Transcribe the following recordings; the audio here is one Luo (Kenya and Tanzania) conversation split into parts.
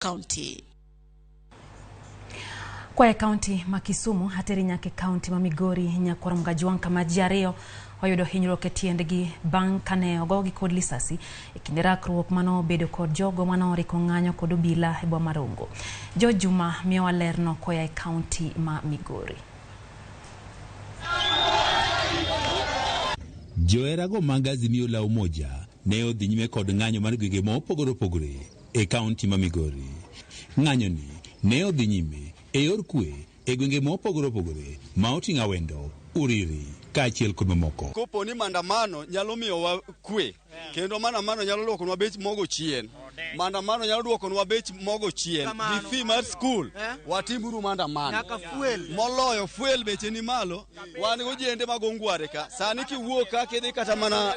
County. Kwa e kaunti ma Kisumu ateri nyaka e kaunti ma Migori nyakwar Mgajwang' kama ji ariyo oyudo hinyruok e tiendgi bang' kane ogogi kod lisasi e kinde rakruok manobedo kod jogo manoriko ng'anyo kod obila e boma ma Rongo. George Juma miyowa lerno koa e kaunti ma Migori. Joherago mag Azimio la Umoja ne odhi nyime kod ng'anyo mar gwenge mopogore opogore e kaunti ma Migori. Ng'anyoni ne odhi nyime e yor kwe e gwenge mopogore opogore ma oting'o Awendo, Uriri kaachiel kod mamoko. Kopo ni maandamano nyalo miyowa kwe, kendo maandamano nyalo duokonwa bech mogo chien, maandamano nyalo duokonwa bech mogo chien gi fee mar skul, watimuru maandamano. Moloyo fuel beche ni malo, wan gojende mag ongware ka, sani kiwuok ka kidhi kata mana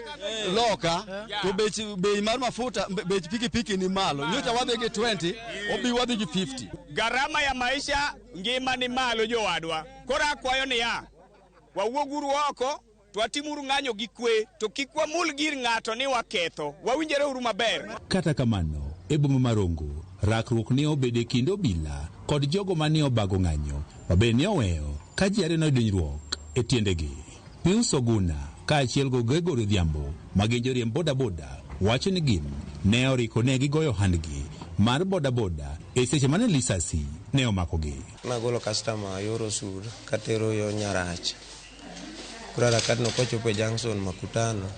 loka, to bech bei mar mafuta, bech pikipiki ni malo. Nyocha wadhi gi 20, obi wadhi gi 50. Gharama ya maisha ngima ni malo jowadwa. Koro akwayo niya, wawuoguru oko to watimuru ng'anyo gi kwe to kik wamul gir ng'ato ni waketho. Wawinjore uru maber. Kata kamano, e boma ma Rongo, rakruok ne obedo e kind obila kod jogo mane obago ng'anyo ma bende ne oweyo ka ji ariyo noyudo hinyruok e tiendegi. Pius Oguna kaachiel go Gregory Odhiambo ma gin joriemb bodaboda wacho ni gin ne oriko ne gigoyo handgi mar bodaboda e seche mane lisasi ne omakogi. Nagolo customer yor Osur katero yo Nyarach. Koro harakati no kochopo e junction Makutano,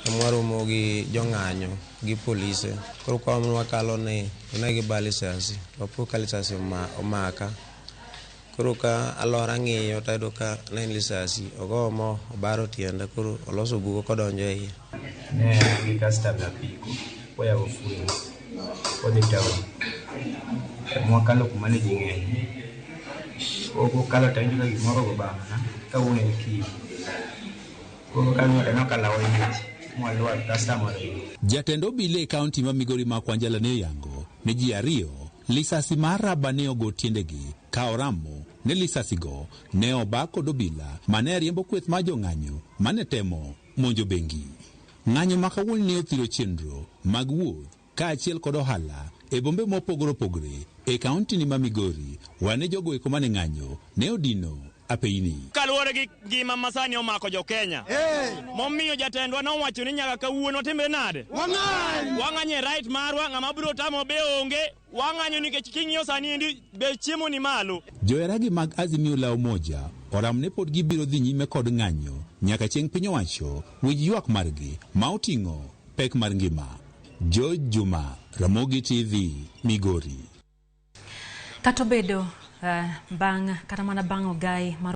emwaromo gi jong'anyo gi polise. Koro kwa wakalo ni to ne giba lisasi, to apo ka lisasi omaka. Koro ka alora ng'iyo tayudo ka ne en lisasi, ogo mo obaro tienda, koro oloso bugo kodonjo e iye. Ne an gi customer apiko, koyawo fuel, odhi town. Mwakalo kuma ne ji ng'enye. Kokalo to awinjo ka gimoro ogo bang'a, kawuono en kidi. Koro kang'iyo taneno ka lawa yiech, mwalwar customer oringo. Jatend obila e kaunti ma Migori Mark Wanjala ne oyango ni ji ariyo lisasi mar raba ne ogo tiendegi ka oramo ne lisasigo ne oba kod obila mane riembo kweth mar jong'anyo mane temo monjo bengi. Ng'anyo ma kawuono ne othiro chenro mag wuoth kaachiel kod ohala e bombe mopogore opogore e kaunti ni ma Migori wane jogo eko mane ng'anyo ne odino apeini. Kaluwore gi ngima masani omako jo Kenya. Momiyo jatendwa nowacho ni nyaka kawuono watimre nade? Wang'any e right marwa, ng'ama biro tamo be onge. Wang'anyo nikech king'iyo sani endi bech chiemo ni malo. Joheragi mag Azimio la Umoja oram ne pod gibiro dhi nyime kod ng'anyo nyaka chieng' piny owacho winj ywak margi ma oting'o pek mar ngima. George Juma, Ramogi TV, Migori. Kata obedo bang' kata mana bang' ogai mar